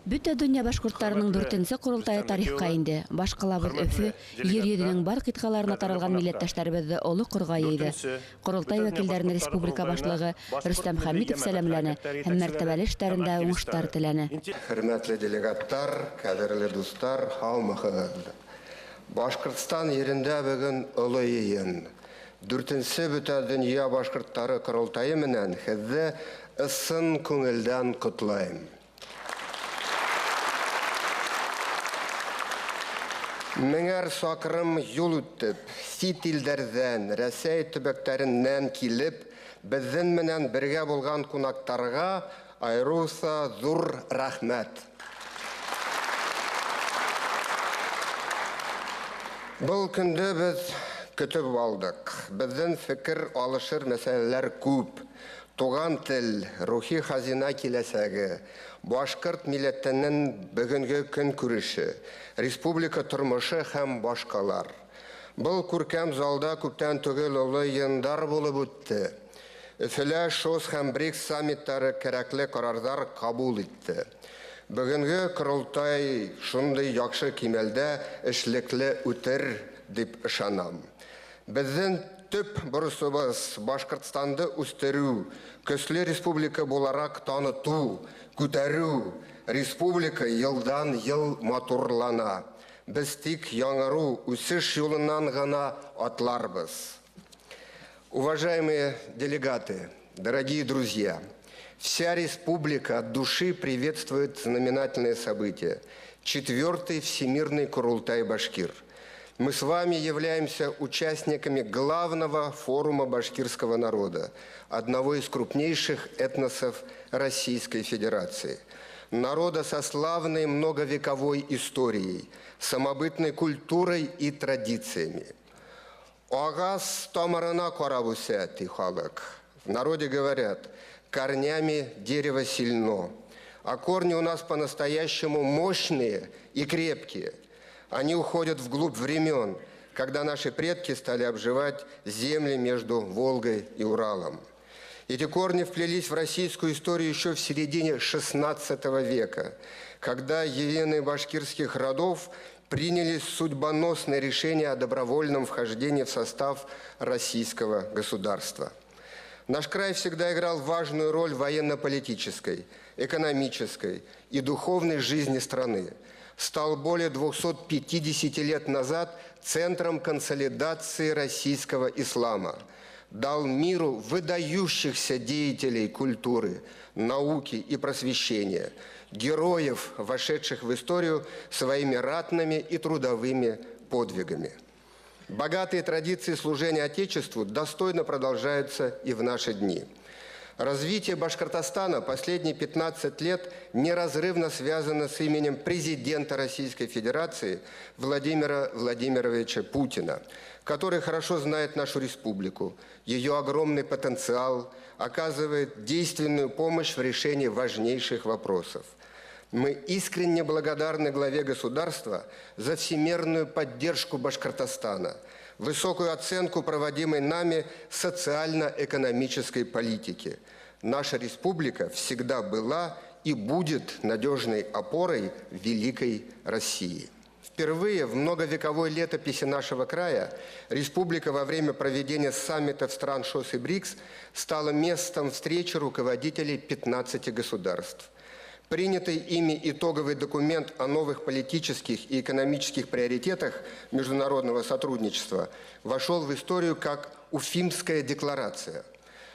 Бөтә донъя башҡорттарының дүртенсе ҡоролтайы тарихҡа инде. Баш ҡалабыҙ Өфө ер йөҙөнөң бар ҡитғаларына таралған милләттәштәребеҙҙе оло ҡорға йыйҙы. Ҡоролтай вәкилдәрен республика башлығы Рөстәм Хәмитов сәләмләне һәм мәртәбәле эштәрендә уңыштар теләне. Хөрмәтле делегаттар, ҡәҙерле дуҫтар, һаумыһығыҙ. Башҡортостан ерендә бөгөн оло йыйын. Дүртенсе бөтә донъя башҡорттары ҡоролтайы менән һеҙҙе ысын күңелдән ҡотлайым. Меңәр саҡрым юл үтеп, сит илдәрҙән, Рәсәй төбәктәренән килеп, беҙҙең менән бергә булған ҡунаҡтарға айырыуса ҙур рәхмәт. Был көндө беҙ көтөп алдыҡ. Беҙҙең фекер алышыр мәсьәләләр күп. Туған тел, рухи хазина киләсәге, башҡорт милләтенең бөгөнгө көнкүреше, республика тормошо һәм башҡалар. Был күркәм залда күптән түгел оло йыйындар булып үтте. Өфөлә ШОС һәм БРИКС саммиттары кәрәкле ҡарарҙар ҡабул итте. Бөгөнгө ҡоролтай шундай яҡшы кимәлдә эшлекле үтер дип ышанам. Беҙҙең төп бурысыбыҙ Башҡортостанды үҫтереү, көслө республика булараҡ танытыу, күтәреү. Республика йылдан йыл матурлана. Беҙ тик яңырыу, үҫеш юлынан ғына атларбыҙ. Уважаемые делегаты, дорогие друзья, вся республика от души приветствует знаменательное событие – четвертый Всемирный Курултай Башкир. Мы с вами являемся участниками главного форума башкирского народа, одного из крупнейших этносов Российской Федерации. Народа со славной многовековой историей, самобытной культурой и традициями. Ағас тамырына ҡарап үҫә, ти халыҡ. В народе говорят, корнями дерево сильно, а корни у нас по-настоящему мощные и крепкие. Они уходят вглубь времен, когда наши предки стали обживать земли между Волгой и Уралом. Эти корни вплелись в российскую историю еще в середине XVI века, когда елены башкирских родов приняли судьбоносное решение о добровольном вхождении в состав российского государства. Наш край всегда играл важную роль в военно-политической, экономической и духовной жизни страны. Стал более 250 лет назад центром консолидации российского ислама. Дал миру выдающихся деятелей культуры, науки и просвещения, героев, вошедших в историю своими ратными и трудовыми подвигами. Богатые традиции служения Отечеству достойно продолжаются и в наши дни. Развитие Башкортостана последние 15 лет неразрывно связано с именем президента Российской Федерации Владимира Владимировича Путина, который хорошо знает нашу республику, ее огромный потенциал, оказывает действенную помощь в решении важнейших вопросов. Мы искренне благодарны главе государства за всемерную поддержку Башкортостана, высокую оценку проводимой нами социально-экономической политики. Наша республика всегда была и будет надежной опорой великой России. Впервые в многовековой летописи нашего края республика во время проведения саммитов стран ШОС и БРИКС стала местом встречи руководителей 15 государств. Принятый ими итоговый документ о новых политических и экономических приоритетах международного сотрудничества вошел в историю как Уфимская декларация.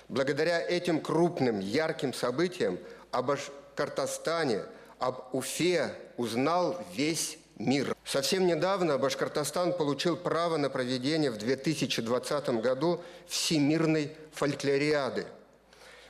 Благодаря этим крупным, ярким событиям о Башкортостане, об Уфе узнал весь мир. Совсем недавно Башкортостан получил право на проведение в 2020 году Всемирной фольклориады.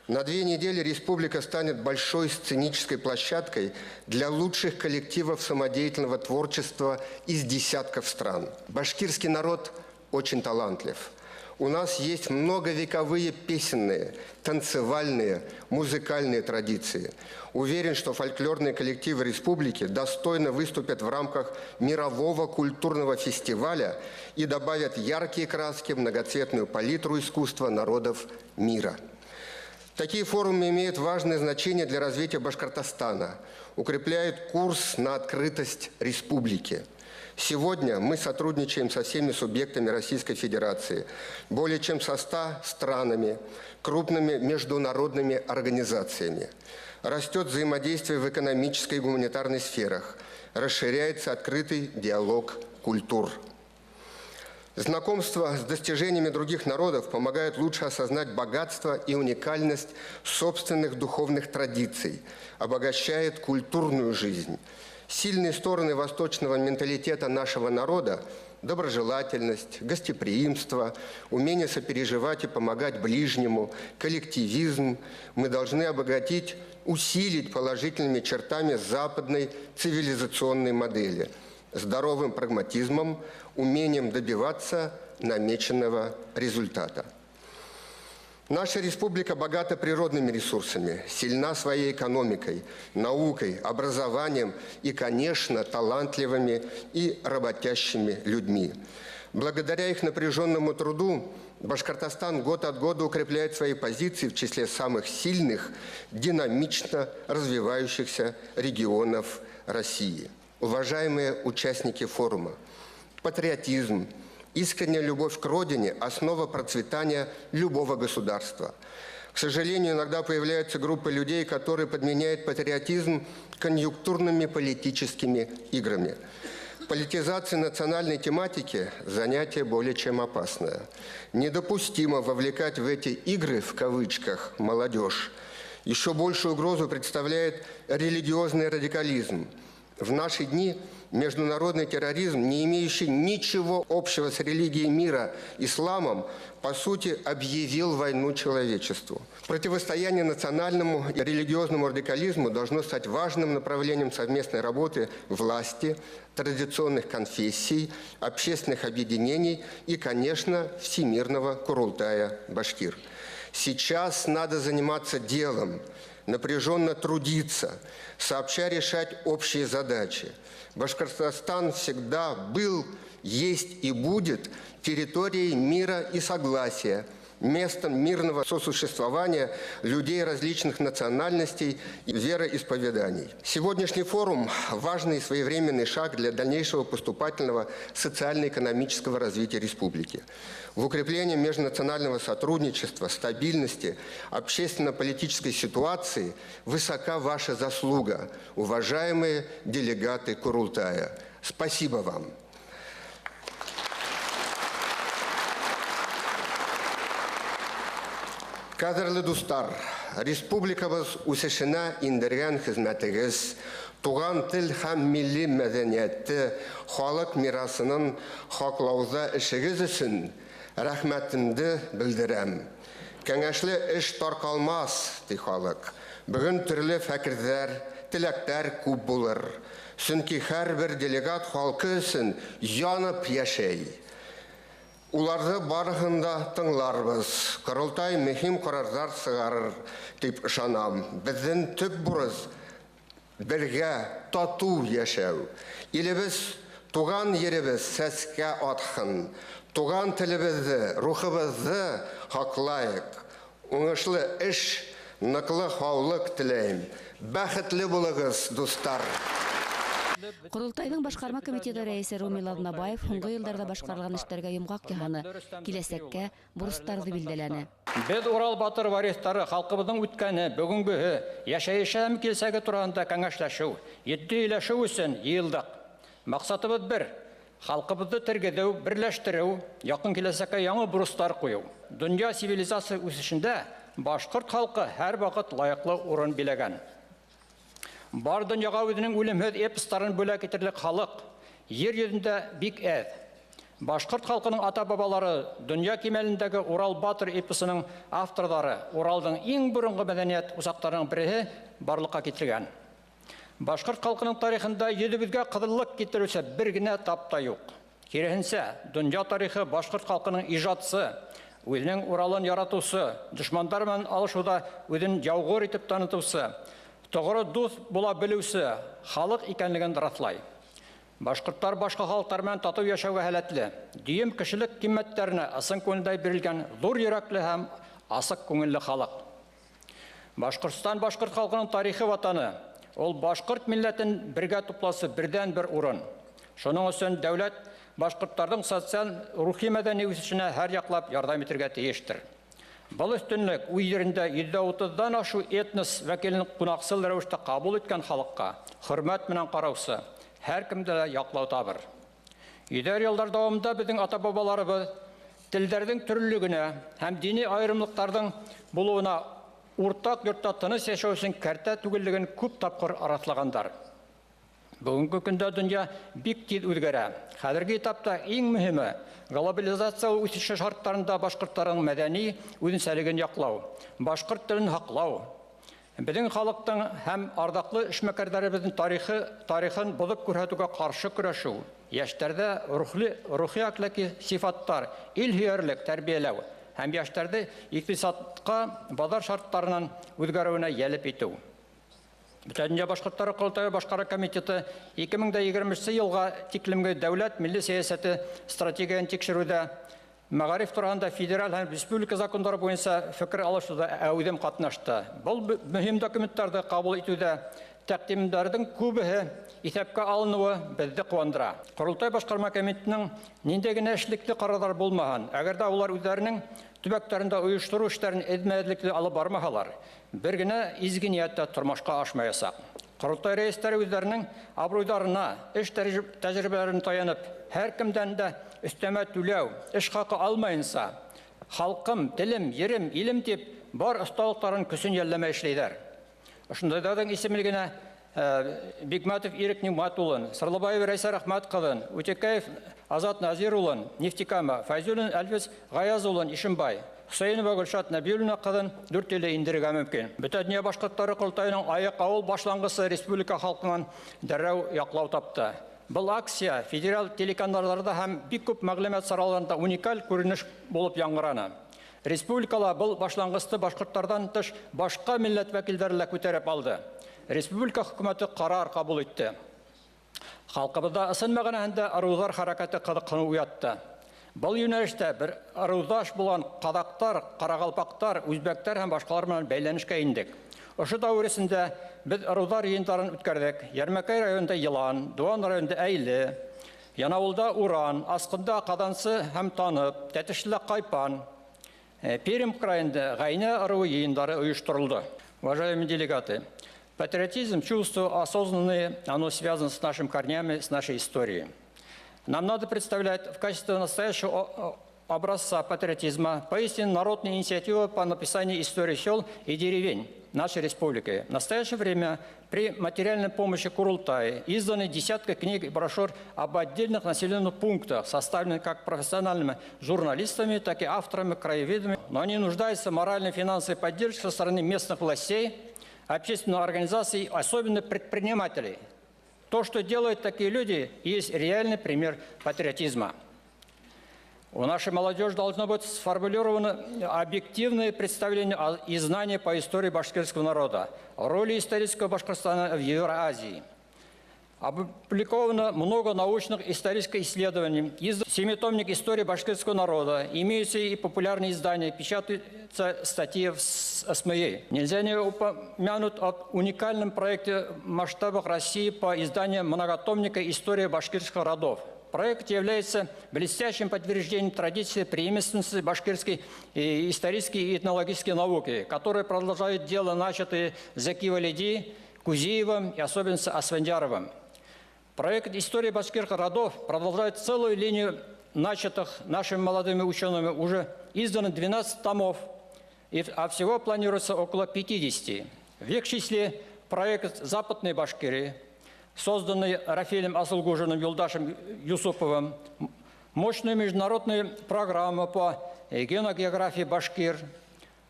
На 2 недели республика станет большой сценической площадкой для лучших коллективов самодеятельного творчества из десятков стран. Башкирский народ очень талантлив. У нас есть многовековые песенные, танцевальные, музыкальные традиции. Уверен, что фольклорные коллективы республики достойно выступят в рамках мирового культурного фестиваля и добавят яркие краски в многоцветную палитру искусства народов мира. Такие форумы имеют важное значение для развития Башкортостана, укрепляют курс на открытость республики. Сегодня мы сотрудничаем со всеми субъектами Российской Федерации, более чем со 100 странами, крупными международными организациями. Растет взаимодействие в экономической и гуманитарной сферах, расширяется открытый диалог культур. Знакомство с достижениями других народов помогает лучше осознать богатство и уникальность собственных духовных традиций, обогащает культурную жизнь. Сильные стороны восточного менталитета нашего народа – доброжелательность, гостеприимство, умение сопереживать и помогать ближнему, коллективизм – мы должны обогатить, усилить положительными чертами западной цивилизационной модели – здоровым прагматизмом, умением добиваться намеченного результата. Наша республика богата природными ресурсами, сильна своей экономикой, наукой, образованием и, конечно, талантливыми и работящими людьми. Благодаря их напряженному труду Башкортостан год от года укрепляет свои позиции в числе самых сильных, динамично развивающихся регионов России. Уважаемые участники форума, патриотизм, искренняя любовь к родине – основа процветания любого государства. К сожалению, иногда появляются группы людей, которые подменяют патриотизм конъюнктурными политическими играми. Политизация национальной тематики – занятие более чем опасное. Недопустимо вовлекать в эти «игры» в кавычках молодежь. Еще большую угрозу представляет религиозный радикализм. В наши дни международный терроризм, не имеющий ничего общего с религией мира, исламом, по сути, объявил войну человечеству. Противостояние национальному и религиозному радикализму должно стать важным направлением совместной работы власти, традиционных конфессий, общественных объединений и, конечно, Всемирного Курултая башкир. Сейчас надо заниматься делом, напряженно трудиться, сообща решать общие задачи. Башкортостан всегда был, есть и будет территорией мира и согласия, местом мирного сосуществования людей различных национальностей и вероисповеданий. Сегодняшний форум – важный и своевременный шаг для дальнейшего поступательного социально-экономического развития республики. В укреплении межнационального сотрудничества, стабильности, общественно-политической ситуации высока ваша заслуга, уважаемые делегаты Курултая. Спасибо вам. Ҡәҙерле дуҫтар, республикабыҙ үҫешенә индергән хеҙмәтегеҙ, туған тел һәм милли мәҙәниәтте, халыҡ мираҫын һаҡлауҙа эшегеҙ өсөн рәхмәтемде белдерәм. Кәңәшле эш тарҡалмаҫ, ти халыҡ. Бөгөн төрлө фекерҙәр, теләктәр күп булыр. Сөнки һәр бер делегат халҡы өсөн янып йәшәй. Уларҙы барыһын да тыңларбыҙ. Ҡоролтай мөһим ҡарарҙар сығарыр тип ышанам. Беҙҙең төп бурыс бергә татыу йәшәү. Илебеҙ, туған еребеҙ сәскә атһын. Туған телебеҙҙе, рухыбыҙҙы һаҡлайыҡ. Уңышлы эш, ныҡлы һаулыҡ теләйем. Бәхетле булығыҙ, дуҫтар! Ҡоролтайҙың башҡарма комитеты рәйесе Румил Аҙнабаев һуңғы йылдарҙа башҡарылған эштәргә йомғаҡ яһаны, киләсәккә бурыстарҙы билдәләне. Беҙ Урал батыр вариҫтары халҡыбыҙҙың үткәне, бөгөнгөһө, йәшәйеше һәм киләсәге тураһында кәңәшләшеү, етди һөйләшеү өсөн йыйылдыҡ. Маҡсатыбыҙ бер: халҡыбыҙҙы тергеҙеү, берләштереү, яҡын киләсәккә яңы бурыстар ҡуйыу. Донъя цивилизация үҫешендә башҡорт халҡы һәр ваҡыт лайыҡлы урын биләгән. Бар донъяға үҙенең үлемһеҙ эпостарын бүләк итерлек халыҡ ер йөҙөндә бик әҙ. Башҡорт халҡының ата-бабалары донъя кимәлендәге Урал батыр эпосының авторҙары Уралдың иң боронғо мәҙәниәт усаҡтарының береһе барлыҡҡа килтергән. Башҡорт халҡының тарихында йөҙөбөҙгә ҡыҙыллыҡ килтереүсе бер генә тап та юҡ. Киреһенсә, донъя тарихы башҡорт халҡының ижадсы, үҙенең Уралын яратыусы, дошмандар менән алышыуҙа үҙен яуғыр итеп танытыусы, тоғро дуҫ була белеүсе халыҡ икәнлеген раҫлай. Башҡорттар башҡа халыҡтар менән татыу йәшәүгә һәләтле, дөйөм кешелек ҡиммәттәренә ысын күңелдәй бирелгән ҙур йөрәкле һәм асыҡ күңелле халыҡ. Башҡортостан башҡорт халҡының тарихи ватаны. Ул башҡорт милләтен бергә тупласы берҙән-бер урын. Шуның өсөн дәүләт башҡорттарҙың социаль, рухи мәҙәни үҫешенә һәр яҡлап ярҙам итергә тейештер. Был өҫтөнлөк үҙ ерендә 130-дан ашыу этнос вәкилен ҡунаҡсыл рәүештә ҡабул иткән халыҡҡа хөрмәт менән ҡараусы һәр кемдә лә яҡлау табыр. Йөҙәр йылдар дауамында беҙҙең ата-бабаларыбыҙ телдәрҙең төрлөлөгөнә һәм дини айырымлыҡтарҙың булыуына уртаҡ йортта тыныс йәшәү өсөн кәртә түгеллеген күп тапҡыр раҫлағандар. Бөгөнгө көндә донъя бик тиҙ үҙгәрә. Хәҙерге этапта иң мөһиме глобализация үҫеше шарттарында башҡорттарҙың мәҙәни үҙенсәлеген яҡлау, башҡорт телен һаҡлау, беҙҙең халыҡтың һәм арҙаҡлы эшмәкәрҙәребеҙҙең тарихын боҙоп күрһәтеүгә ҡаршы көрәшеү, йәштәрҙә рухи әхлаҡи сифаттар, ил һөйәрлек тәрбиәләү һәм йәштәрҙе иҡтисадҡа баҙар шарттарынан үҙгәреүенә йәлеп итеү. Бөтә донъя башҡорттары ҡоролтайы башҡарма комитеты 2020 йылға тиклемге дәүләт милли сәйәсәте стратегияһын тикшереүҙә мәғариф тураһында федераль һәм республика закондары буйынса фекер алышыуҙа әүҙем ҡатнашты. Был мөһим документтарҙы ҡабул итеүҙә тәҡдимдәрҙең күбеһе иҫәпкә алыныуы беҙҙе ҡыуандыра. Ҡоролтай башҡарма комитетының ниндәй генә эшлекле ҡарарҙар булмаһын, әгәр ҙә улар үҙҙәренең төбәктәрендә ойоштороу эштәрен эҙмә-эҙлекле алып бармаһалар, бер генә изге ниәт тә тормошҡа ашмаясаҡ. Ҡоролтай рәйестәре үҙҙәренең абруйҙарына, эш тәжрибәләрен таянып, һәр кемдән дә өҫтәмә түләү, эш хаҡы алмайынса, халҡым, телем, ерем, илем тип бар оҫталыҡтарын көсөн йәлләмәй эшләйҙәр. Ошондайҙарҙың исемлегенә Бикмәтов Ирек Ниғмәт улын, Сырлыбаев Рәйсә Рәхмәт ҡыҙын, Үтекәев Азат Назир улын, Нефтекама, Фәйзуллин Әлфис Ғаяз улын, Ишембай, Хөсәйенова Гөлшат Нәбиуллина ҡыҙын Дүртөйлө индерергә мөмкин. Бөтә донъя башҡорттары ҡоролтайының Айыҡ ауыл башланғысы республика халҡынан дәррәү яҡлау тапты. Был акция федераль телеканалдарҙа һәм бик күп мәғлүмәт сараларында уникаль күренеш булып яңғыраны. Республикала был башланғысты башҡорттарҙан тыш башҡа милләт вәкилдәре лә күтәреп алды. Республика хөкүмәте ҡарар ҡабул итте. Халҡыбыҙҙа ысын мәғәнәһендә ырыуҙар хәрәкәте ҡыҙыҡһыныу уятты. Был йүнәлештә бер ырыуҙаш булған ҡаҙаҡтар, ҡарағалпаҡтар, үзбәктәр һәм башҡалар менән бәйләнешкә индек. Ошо дәүер эсендә беҙ ырыуҙар йыйындарын үткәрҙек. Йәрмәкәй районында Йылан, Дыуан районында Әйле, Янауылда Уран, Асҡында Ҡаҙансы һәм Танып, Тәтешлелә Ҡайпан, Пермь крайында Ғәйнә ырыуы йыйындары ойошторолдо. Уважаемые делегаты, патриотизм, чувство осознанное, оно связано с нашими корнями, с нашей историей. Нам надо представлять в качестве настоящего образца патриотизма поистине народные инициативы по написанию истории сел и деревень нашей республики. В настоящее время при материальной помощи Курултая изданы десятки книг и брошюр об отдельных населенных пунктах, составленных как профессиональными журналистами, так и авторами, краеведами. Но они нуждаются в моральной и финансовой поддержке со стороны местных властей, общественных организаций, особенно предпринимателей. То, что делают такие люди, есть реальный пример патриотизма. У нашей молодежи должно быть сформулировано объективное представление и знание по истории башкирского народа, роли исторического Башкортостана в Евразии. Опубликовано много научных исторических исследований. Издан семитомник истории башкирского народа. Имеются и популярные издания, печатаются статьи в СМИ. Нельзя не упомянуть об уникальном проекте в масштабах России по изданию многотомника «История башкирских родов». Проект является блестящим подтверждением традиции преемственности башкирской исторической и этнологической науки, которая продолжает дело, начатое Заки Валиди, Кузиевым и особенно Асфендияровым. Проект «История башкирских родов» продолжает целую линию начатых нашими молодыми учеными. Уже издано 12 томов, а всего планируется около 50. В их числе проект «Западной Башкирии», созданный Рафилем Асылгужиным, Юлдашем Юсуповым, мощную международную программу по геногеографии башкир,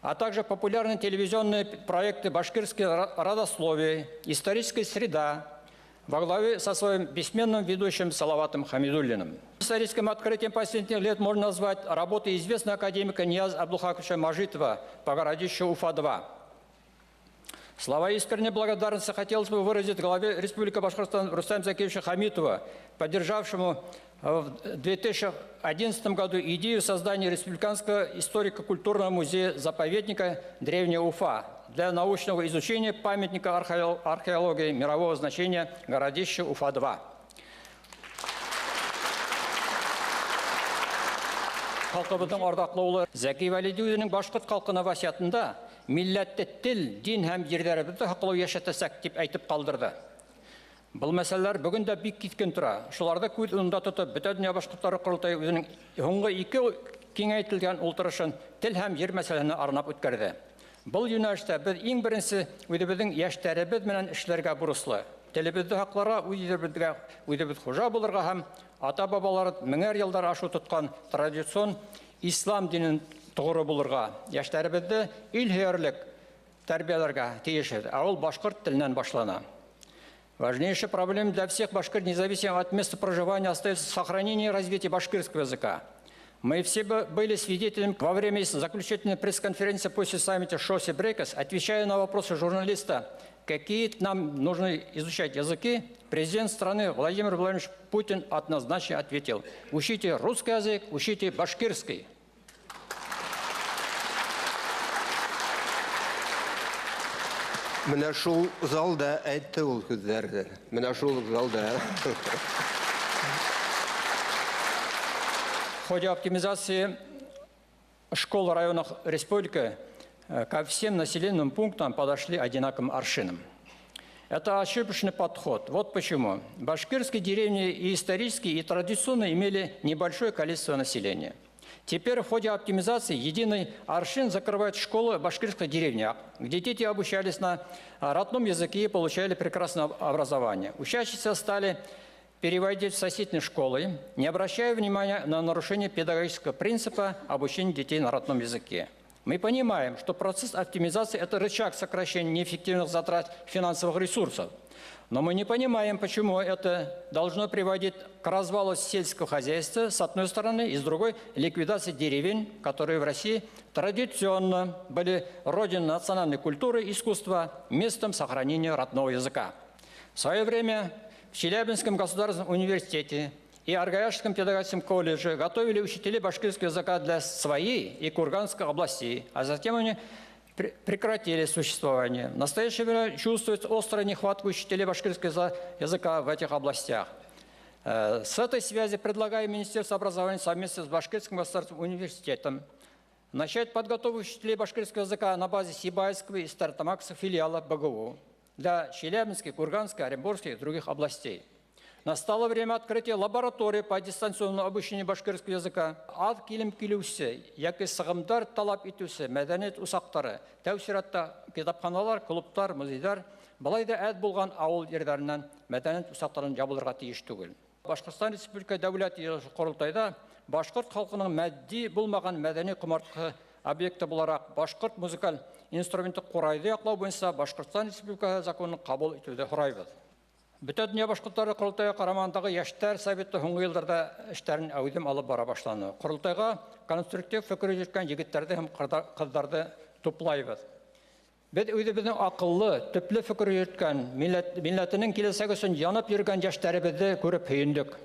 а также популярные телевизионные проекты «Башкирское родословие», «Историческая среда», во главе со своим бессменным ведущим Салаватом Хамидуллиным. Историческим открытием последних лет можно назвать работы известного академика Нияза Абдулхаковича Мажитова по городищу Уфа-2. Слова искренней благодарности хотелось бы выразить главе Республики Башкортостан Рустаму Закиевичу Хамитову, поддержавшему в 2011 году идею создания Республиканского историко-культурного музея-заповедника Древняя Уфа для научного изучения памятника археологии мирового значения городища Уфа-2. Халҡыбыҙҙың арҙаҡлы улы Зәки Вәлиди үҙенең башҡорт халҡына васиәтендә милләтте тел, дин һәм ерҙәребеҙҙе һаҡлау йәшәтәсәк тип әйтеп ҡалдырҙы. Был мәсьәләләр бөгөн дә бик киҫкен тора. Шуларҙы күҙ уңында тотоп, Бөтә донъя башҡорттары ҡоролтайы үҙенең һуңғы ике киңәйтелгән ултырышын тел һәм ер мәсьәләһенә арнап үткәрҙе. Был йүнәлештә беҙ иң беренсе үҙебеҙҙең йәштәребеҙ менән эшләргә бурыслы. Телебеҙҙе һаҡларға, үҙ еребеҙгә үҙебеҙ хужа булырға һәм ата-бабалары меңәр йылдар ашыу тотҡан традицион ислам динен тоғро булырға, йәштәребеҙҙе ил һөйәрлек тәрбиәләргә тейешбеҙ. Ә ул башҡорт теленән башлана. Важнейшая проблема для всех башкир, независимо от места проживания, остается сохранение и развитие башкирского языка. Мы все были свидетелями во время заключительной пресс-конференции после саммита Шоси Брекас, отвечая на вопросы журналиста, какие нам нужно изучать языки, президент страны Владимир Владимирович Путин однозначно ответил: учите русский язык, учите башкирский. Менә шул залда әйтте ул һүҙҙәрҙе. Менә шул залда. В ходе оптимизации школ районов республики ко всем населенным пунктам подошли одинаковым аршином. Это ошибочный подход. Вот почему. Башкирские деревни и исторически, и традиционно имели небольшое количество населения. Теперь в ходе оптимизации единый аршин закрывает школы в башкирских деревнях, где дети обучались на родном языке и получали прекрасное образование. Учащиеся стали переводить в соседние школы, не обращая внимания на нарушение педагогического принципа обучения детей на родном языке. Мы понимаем, что процесс оптимизации – это рычаг сокращения неэффективных затрат финансовых ресурсов. Но мы не понимаем, почему это должно приводить к развалу сельского хозяйства, с одной стороны, и с другой – ликвидации деревень, которые в России традиционно были родиной национальной культуры и искусства, местом сохранения родного языка. В свое время в Челябинском государственном университете и Аргаяшском педагогическом колледже готовили учителей башкирского языка для своей и Курганской областей, а затем они прекратили существование. В настоящее время чувствуется острая нехватка учителей башкирского языка в этих областях. С этой связи предлагаю Министерству образования совместно с Башкирским государственным университетом начать подготовку учителей башкирского языка на базе Сибайского и Стерлитамакского филиала БГУ для Челябинской, Курганской, Оренбургской и других областей. Настало время открытия лаборатории по дистанционному обучению башкирского языка. Аҙ килем килеүсе йәки сығымдар талап итеүсе мәҙәниәт усаҡтары, тәү сиратта китапханалар, клубтар, музейҙар былай ҙа әҙ булған ауыл ерҙәренән мәҙәниәт усаҡтарын ябылырға тейеш түгел. Башҡортостан Республика Дәүләт Йыйылышы ҡоролтайҙа башҡорт халҡының матди булмаған мәҙәни ҡомартҡы объекты булараҡ башҡорт музыкаль инструменты ҡурайҙы яҡлау буйынса Башҡортостан Республикаһы законын ҡабул итеүҙе һорайбыҙ. Бөтә донъя башҡорттары ҡоролтайы ҡарамағындағы йәштәр советы һуңғы йылдарҙа эштәрен әүҙем алып бара башланы. Ҡоролтайға конструктив фекер йөрөткән егеттәрҙе һәм ҡыҙҙарҙы туплайбыҙ. Беҙ үҙебеҙҙең аҡыллы, төплө фекер йөрөткән, милләтенең киләсәге өсөн янып йөрөгән йәштәребеҙҙе күреп һөйөндөк.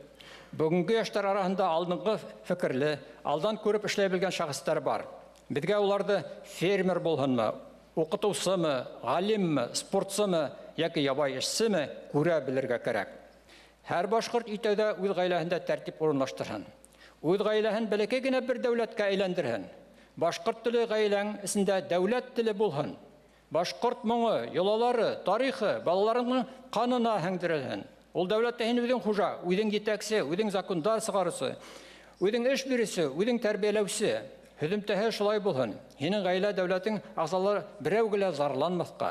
Бөгөнгө йәштәр араһында алдынғы фекерле, алдан күреп эшләй белгән шәхестәр бар. Беҙгә уларҙы фермер булһынмы, уҡытыусымы, ғалиммы, спортсымы йәки ябай эшсеме күрә белергә кәрәк. Һәр башҡорт итәүҙә үҙ ғаиләһендә тәртип урынлаштырһын. Үҙ ғаиләһен бәләкәй генә бер дәүләткә әйләндерһен. Башҡорт теле ғаиләң эсендә дәүләт теле булһын. Башҡорт моңо, йолалары, тарихы балаларының ҡанына һеңдерелһен. Ул дәүләттә һин үҙең хужа, үҙең етәксе, үҙең закондар сығарыусы, үҙең эш биреүсе, үҙең тәрбиәләүсе. Һөҙөмтәһе шулай булһын. Һинең ғаилә дәүләтең ағзалары берәүгә лә зарланмаҫҡа,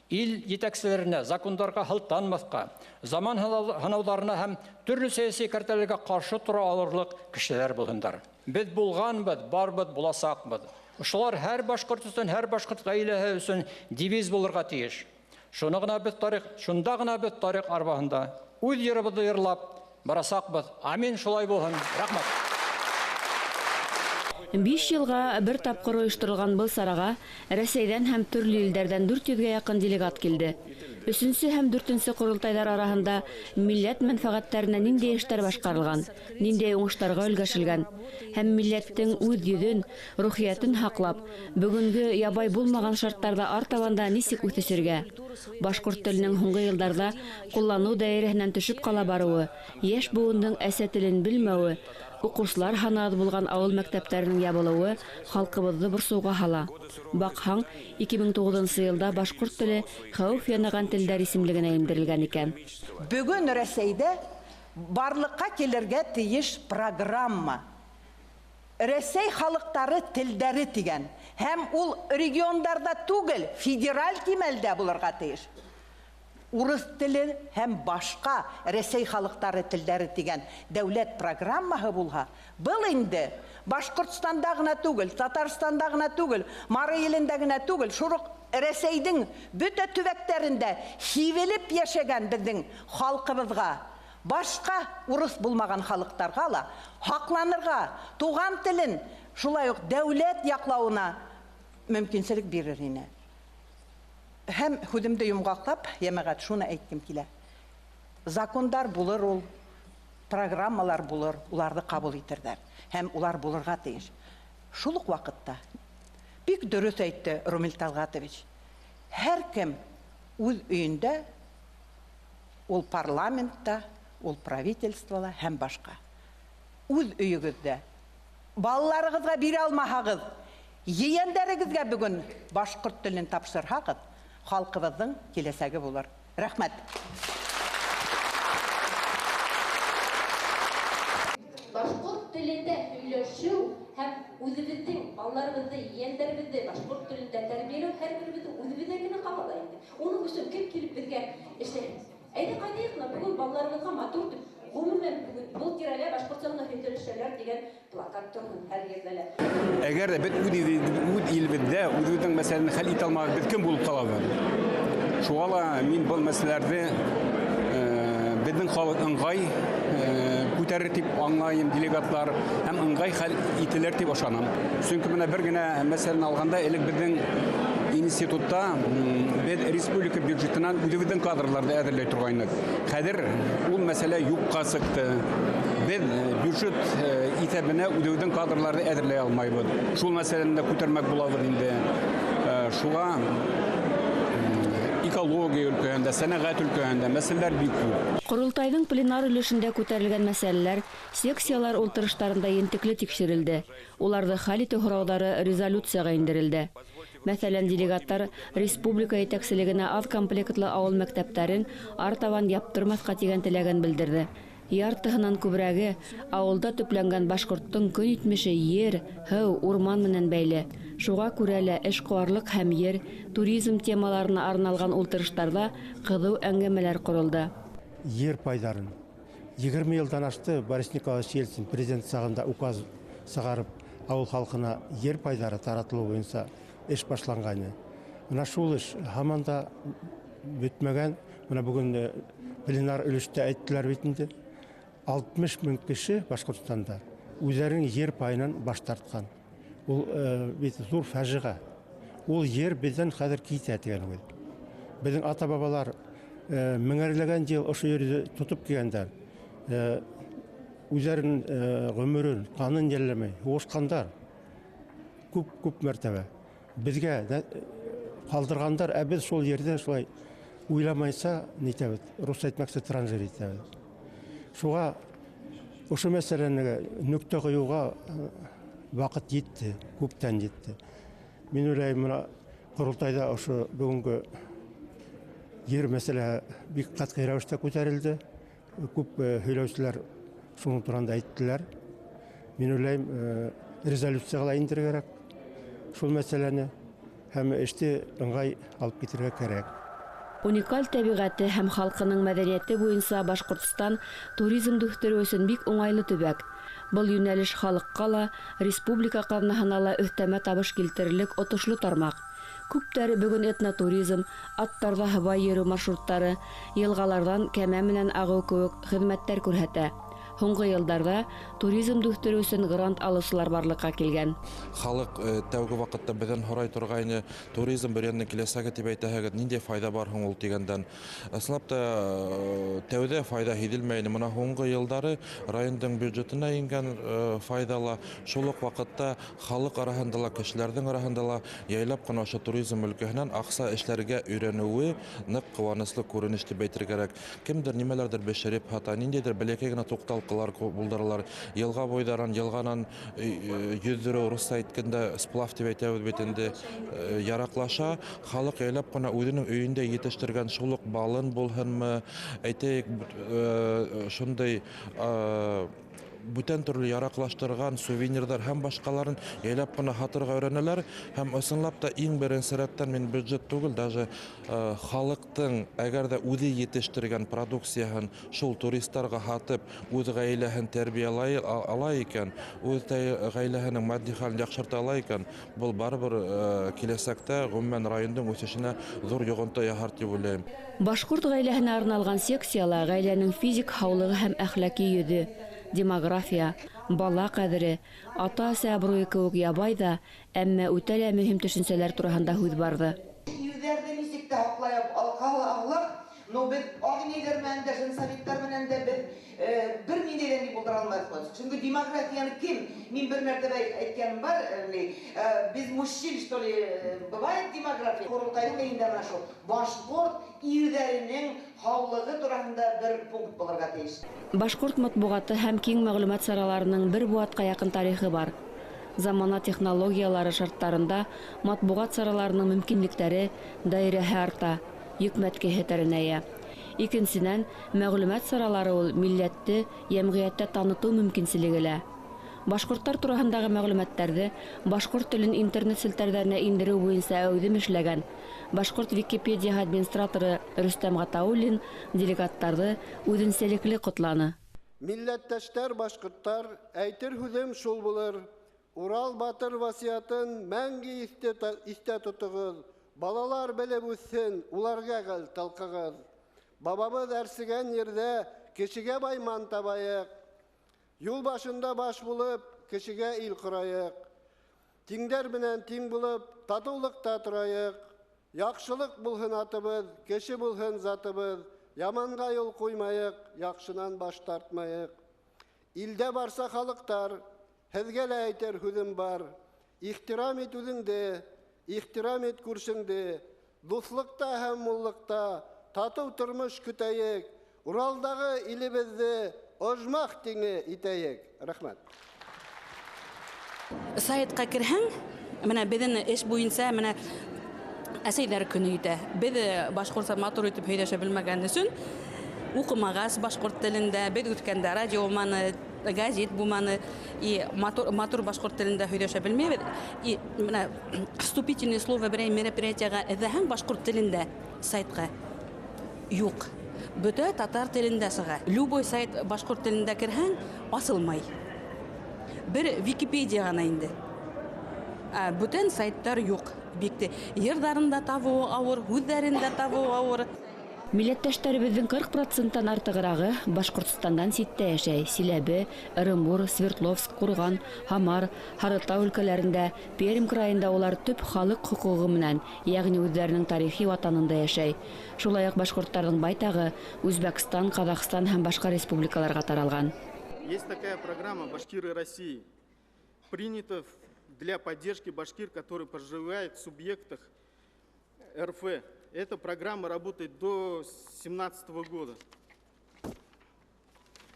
ил етәкселәренә, закондарға һылтанмаҫҡа, заман һынауҙарына һәм төрлө сәйәси кәртәләргә ҡаршы тора алырлыҡ кешеләр булһындар. Беҙ булғанбыҙ, барбыҙ, буласаҡбыҙ. Ошолар һәр башҡорт өсөн, һәр башҡорт ғаиләһе өсөн девиз булырға тейеш. Шуны ғына беҙ тарих, шунда ғына беҙ тарих арбаһында үҙ йырыбыҙҙы йырлап барасаҡбыҙ. Амин, шулай булһын. Рәхмәт. 5 йылға бер тапҡыр ойошторолған был сараға Рәсәйҙән һәм төрлө илдәрҙән 400-гә яҡын делегат килде. 3-нсе һәм 4-нсе ҡоролтайҙар араһында милләт мәнфәғәттәренә ниндәй эштәр башҡарылған, ниндәй уңыштарға өлгәшелгән һәм милләттең үҙ йөҙөн, рухиәтен һаҡлап, бөгөнгө ябай булмаған шарттарҙа артабан да нисек үҫешергә. Башҡорт теленең һуңғы йылдарҙа ҡулланыу даирәһенән төшөп ҡала барыуы, йәш быуындың әсә телен белмәүе, уҡыусылар һаны аҙ булған ауыл мәктәптәренең ябылыуы халҡыбыҙҙы борсоуға һала. Баҡһаң, 2009 йылда башҡорт теле хәүеф янаған телдәр исемлегенә индерелгән икән. Бөгөн Рәсәйҙә барлыҡҡа килергә тейеш программа Рәсәй халыҡтары телдәре тигән. Һәм ул региондарҙа түгел, федераль кимәлдә булырға тейеш. Урыҫ теле һәм башҡа Рәсәй халыҡтары телдәре тигән дәүләт программаһы булһа, был инде Башҡортостанда ғына түгел, Татарстанда ғына түгел, Мары илендә генә түгел, шул уҡ Рәсәйҙең бөтә төбәктәрендә һибелеп йәшәгән беҙҙең халҡыбыҙға, башҡа урыҫ булмаған халыҡтарға ла һаҡланырға, туған телен шулай уҡ дәүләт яҡлауына мөмкинселек бирер ине. Һәм һүҙемде йомғаҡлап, йәмәғәт, шуны әйткем килә. Закондар булыр ул, программалар булыр, уларҙы ҡабул итерҙәр. Һәм улар булырға тейеш. Шул уҡ ваҡытта бик дөрөҫ әйтте Румил Талғатович. Һәр кем үҙ өйөндә, ул парламентта, ул правительствола һәм башҡа. Үҙ өйөгөҙҙә балаларығыҙға бирә алмаһағыҙ, ейәндәрегеҙгә бөгөн башҡорт телен тапшырһағыҙ, халҡыбыҙҙың киләсәге булыр. Рәхмәт. Башҡорт телендә һөйләшеү һәм үҙебеҙҙең балаларыбыҙҙы, ейәндәребеҙҙе башҡорт телендә тәрбиәләү һәр беребеҙҙең үҙебеҙҙә генә ҡала инде. Уның өсөн кем килеп беҙгә эшләй? Әйҙә ҡайтайыҡ ла, бөгөн балаларыбыҙға матур тип, ғөмүмән бөгөн был тирәлә башҡортса ғына һөйләшәләр тигән плакат торһон һәр ерҙә лә. Әгәр ҙә беҙ үҙ илебеҙҙә үҙебеҙҙең мәсьәләне хәл итә алмаһаҡ, беҙ кем булып ҡалабыҙ? Шуға ла мин был мәсьәләләрҙе беҙҙең халыҡ ыңғай күтәрер тип аңлайым, делегатлар һәм ыңғай хәл ителер тип ышанам. Сөнки бына бер генә мәсьәләне алғанда, элек беҙҙең институтта беҙ республика бюджетынан үҙебеҙҙең кадрларҙы әҙерләй торғайныҡ. Хәҙер ул мәсьәлә юҡҡа сыҡты. Беҙ бюджет иҫәбенә үҙебеҙҙең кадрларҙы әҙерләй алмайбыҙ. Шул мәсьәләне дә күтәрмәк булабыҙ инде. Шуға экология өлкәһендә, сәнәғәт өлкәһендә мәсьәләләр бик күп. Ҡоролтайҙың пленар өлөшөндә күтәрелгән мәсьәләләр секциялар ултырыштарында ентекле тикшерелде. Уларҙы хәл итеү һорауҙары резолюцияға индерелде. Мәҫәлән, делегаттар республика етәкселегенә аҙ комплектлы ауыл мәктәптәрен артабан яптырмаҫҡа тигән теләген белдерҙе. Яртыһынан күберәге ауылда төпләнгән башҡорттоң көн итмеше ер, һыу, урман менән бәйле. Шуға күрә лә эшҡыуарлыҡ һәм ер, туризм темаларына арналған ултырыштарҙа ҡыҙыу әңгәмәләр ҡоролдо. Ер пайҙарын 20 йылдан ашты Борис Николаевич Ельцин президент сағында указ сығарып, ауыл халҡына ер пайҙары таратылыу буйынса эш башланғайны. Бына шул эш һаман да бөтмәгән. Бына бөгөн пленар өлөштә әйттеләр бит инде. 60 мең кеше Башҡортостанда үҙҙәренең ер пайынан баш тартҡан. Ул бит ҙур фажиға. Ул ер беҙҙән хәҙер китә тигән һүҙ. Беҙҙең ата-бабалар меңәрләгән йыл ошо ерҙе тотоп килгәндәр. Үҙҙәренең ғүмерен, ҡанын йәлләмәй һуғышҡандар күп-күп мәртәбә. Беҙгә ҡалдырғандар, ә беҙ шул ерҙе шулай уйламайса нитәбеҙ, рус әйтмәксе транжир итәбеҙ. Шуға ошо мәсьәләне нөктә ҡуйыуға ваҡыт етте, күптән етте. Мин уйлайым, бына ҡоролтайҙа ошо бөгөнгө ер мәсьәләһе бик ҡәтғи рәүештә күтәрелде. Күп һөйләүселәр шуның тураһында әйттеләр. Мин уйлайым, резолюцияға ла индерергә кәрәк шул мәсьәләне һәм эште ыңғай алып китергә кәрәк. Уникаль тәбиғәте һәм халҡының мәҙәниәте буйынса Башҡортостан туризмды үҫтереү өсөн бик уңайлы төбәк. Был йүнәлеш халыҡҡа ла, республика ҡаҙнаһына ла өҫтәмә табыш килтерерлек отошло тармаҡ. Күптәре бөгөн этнотуризм, аттарҙа һыбай йөрөү маршруттары, йылғаларҙан кәмә менән ағыу кеүек хеҙмәттәр күрһәтә. Һуңғы йылдарҙа туризмды үҫтереү өсөн грант алыусылар барлыҡҡа килгән. Халыҡ тәүге ваҡытта беҙҙән һорай торғайны, туризм бер йәндең киләсәге тип әйтәһегеҙ, ниндәй файҙа бар һуң ул тигәндән. Ысынлап та тәүҙә файҙа һиҙелмәй ине. Мына һуңғы йылдары райондың бюджетына ингән файҙа ла, шул уҡ ваҡытта халыҡ араһында ла, кешеләрҙең араһында ла яйлап ҡына ошо туризм өлкәһенән аҡса эшләргә өйрәнеүе ныҡ ҡыуаныслы күренеш тип әйтергә кәрәк. Кемдер нимәләрҙер бешереп һата, ниндәйҙер бәләкәй генә туҡталҡалар булдыралар. Йылға буйҙаран, йылғанан йөҙҙөрөү, русса әйткәндә сплав тип әйтәбеҙ бит инде, яраҡлаша. Халыҡ яйлап ҡына үҙенең өйөндә етештергән шул уҡ балын булһынмы, әйтәйек, шундай бүтән төрлө яраҡлаштырған сувенирҙар һәм башҡаларын яйлап ҡына һатырға өйрәнәләр. Һәм ысынлап та иң беренсе рәттән мин бюджет түгел, даже халыҡтың әгәр ҙә үҙе етештергән продукцияһын шул туристарға һатып, үҙ ғаиләһен тәрбиәләй ала икән, үҙ ғаиләһенең матди хәлен яҡшырта ала икән, был барыбер киләсәктә ғөмүмән райондың үҫешенә ҙур йоғонто яһар тип уйлайым. Башҡорт ғаиләһенә арналған секцияла ғаиләнең физик һаулығы һәм әхлаҡи йөҙө, демография, бала ҡәҙере, ата-әсә абруйы кеүек ябай ҙа, әммә үтә лә мөһим төшөнсәләр тураһында һүҙ барҙы. Ирҙәрҙе нисек тә һаҡлай алһаҡ, но беҙ ағинәйҙәр менән дә, женсоветтар менән дә беҙ бер ниндәй ҙә ни булдыра алмайбыҙ. Сөнки демографияны кем? Мин бер мәртәбә әйткәнем бар, без мужчин, что ли, бывает демография. Ҡоролтайҙың инде мына шул башҡорт ирҙәренең һаулығы тураһында бер пункт булырға тейеш. Башҡорт матбуғаты һәм киң мәғлүмәт сараларының бер быуатҡа яҡын тарихы бар. Замана технологиялары шарттарында матбуғат сараларының мөмкинлектәре даирәһе арта, йөкмәткеһе тәрәнәйә. Икенсенән, мәғлүмәт саралары ул милләтте йәмғиәттә танытыу мөмкинселеге лә. Башҡорттар тураһындағы мәғлүмәттәрҙе башҡорт телен интернет селтәрҙәренә индереү буйынса әүҙем эшләгән Башҡорт Википедияһы администраторы Рөстәм Ғатауллин делегаттарҙы үҙенсәлекле ҡотланы. Милләттәштәр башҡорттар, әйтер һүҙем шул булыр. Урал батыр васиятын мәңге иҫтә тотоғоҙ. Балалар белеп үҫһен, уларға ғәл талҡығыҙ. Бабабыҙ әрсегән ерҙә кешегә байман табайыҡ. Юл башында баш булып, кешегә ил ҡорайыҡ. Тиңдәр менән тиң булып, татыулыҡта торайыҡ. Яҡшылыҡ булһын атыбыҙ, кеше булһын затыбыҙ. Яманға юл ҡуймайыҡ, яҡшынан баш тартмайыҡ. Илдә барса халыҡтар, һеҙгә лә әйтер һүҙем бар. Ихтирам ит үҙеңде, ихтирам ит күршеңде. Дуҫлыҡта һәм муллыҡта татыу тормош көтәйек. Уралдағы илебеҙҙе ожмах тиңе итәйек. Рәхмәт. Сайтҡа керһәң, мына беҙҙең эш буйынса мына әсәйҙәр көнө итә. Беҙ башҡортса матур итеп һөйләшә белмәгән өсөн уҡымағас башҡорт телендә, беҙ үткәндә радио булманы, газет булманы, и матур башҡорт телендә һөйләшә белмәйбеҙ. И мына вступительное слово берәй мероприятиеға эҙләһәң башҡорт телендә сайтҡа юҡ. Бөтә татар телендә сыға. Любой сайт башҡорт телендә керһәң асылмай. Бер Википедия ғына инде. Бүтән сайттар юҡ. Бикте йырҙарын да табыуы ауыр, һүҙҙәрен дә табыуы ауыр. Милләттәштәребеҙҙең 40%-тан артығырағы Башҡортостандан ситтә йәшәй. Силәбе, Ырымбур, Свердловск, Ҡурған, Һамар, Һарытау өлкәләрендә, Пермь крайында улар төп халыҡ хоҡуғы менән, йәғни үҙҙәренең тарихи ватанында йәшәй. Шулай уҡ башҡорттарҙың байтағы Үзбәкстан, Ҡаҙағстан һәм башҡа республикаларға таралған. Есть такая программа «Башкиры России». Принята для поддержки башкир, которые проживают в субъектах РФ. Эта программа работает до 2017 года.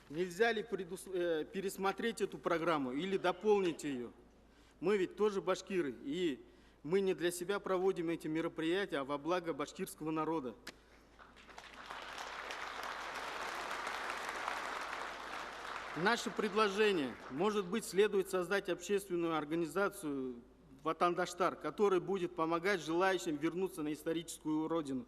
Нельзя ли пересмотреть эту программу или дополнить ее? Мы ведь тоже башкиры, и мы не для себя проводим эти мероприятия, а во благо башкирского народа. Наше предложение, может быть, следует создать общественную организацию «Ватандаштар», которая будет помогать желающим вернуться на историческую родину,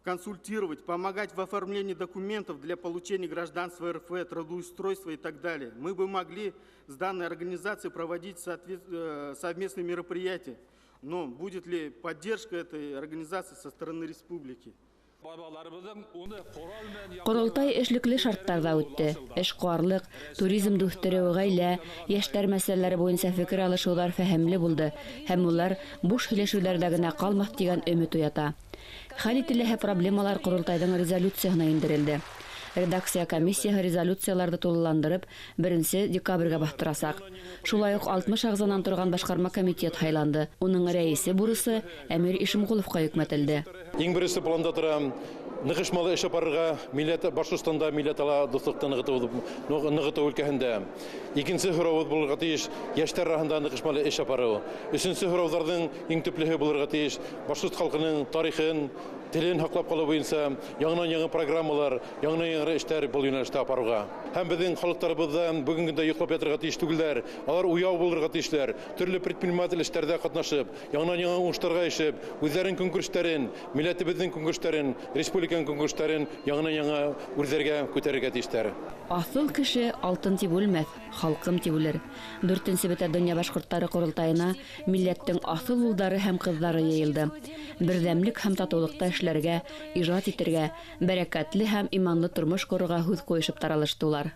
консультировать, помогать в оформлении документов для получения гражданства РФ, трудоустройства и так далее. Мы бы могли с данной организацией проводить совместные мероприятия, но будет ли поддержка этой организации со стороны республики? Ҡоролтай эшлекле шарттарҙа үтте. Эшҡыуарлыҡ, туризмды үҫтереү, ғаилә, йәштәр мәсьәләләре буйынса фекер алышыуҙар фәһемле булды һәм улар буш һөйләшеүҙәрҙә генә ҡалмаҫ тигән өмөт уята. Хәл ителәһе проблемалар ҡоролтайҙың резолюцияһына индерелде. Редакция комиссияһы резолюцияларҙы тулыландырып, 1 декабргә баҫтырасаҡ. Шулай уҡ 60 ағзанан торған башҡарма комитет һайланды. Уның рәйесе бурысы Әмир Ишемғоловҡа йөкмәтелде. Иң беренсе планда тора нығышмалы эш апарырға милләт Башҡортостанда милләт-ара дуҫлыҡты нығытыу өлкәһендә. Икенсе һорауыбыҙ булырға тейеш йәштәр араһында нығышмалы эш апарыу. Өсөнсө һорауҙарҙың иң төплөһө булырға тейеш башҡорт халҡының тарихын, телен һаҡлап ҡалыу буйынса яңынан-яңы программалар, яңынан-яңы эштәр был йүнәлештә апарыуға. Һәм беҙҙең халыҡтарыбыҙҙа бөгөнгө көндә йоҡлап ятырға тейеш түгелдәр, алар уяу булырға тейешләр, төрлө предприниматель эштәрҙә ҡатнашып, яңынан-яңы уңыштарға ирешеп, үҙҙәренең көнкүрештәрен, милләтебеҙҙең көнкүрештәрен, республиканың көнкүрештәрен яңынан-яңы үрҙәргә күтәрергә тейештәр. Аҫыл кеше алтын тип үлмәҫ, халҡым тип үлер. 4-нсе бөтә донъя башҡорттары ҡоролтайына милләттең аҫыл улдары һәм ҡыҙҙары йыйылды. Берҙәмлек һәм татыулыҡта эшләргә, ижад итергә, бәрәкәтле һәм иманлы тормош ҡорорға һүҙ ҡуйышып таралышты улар.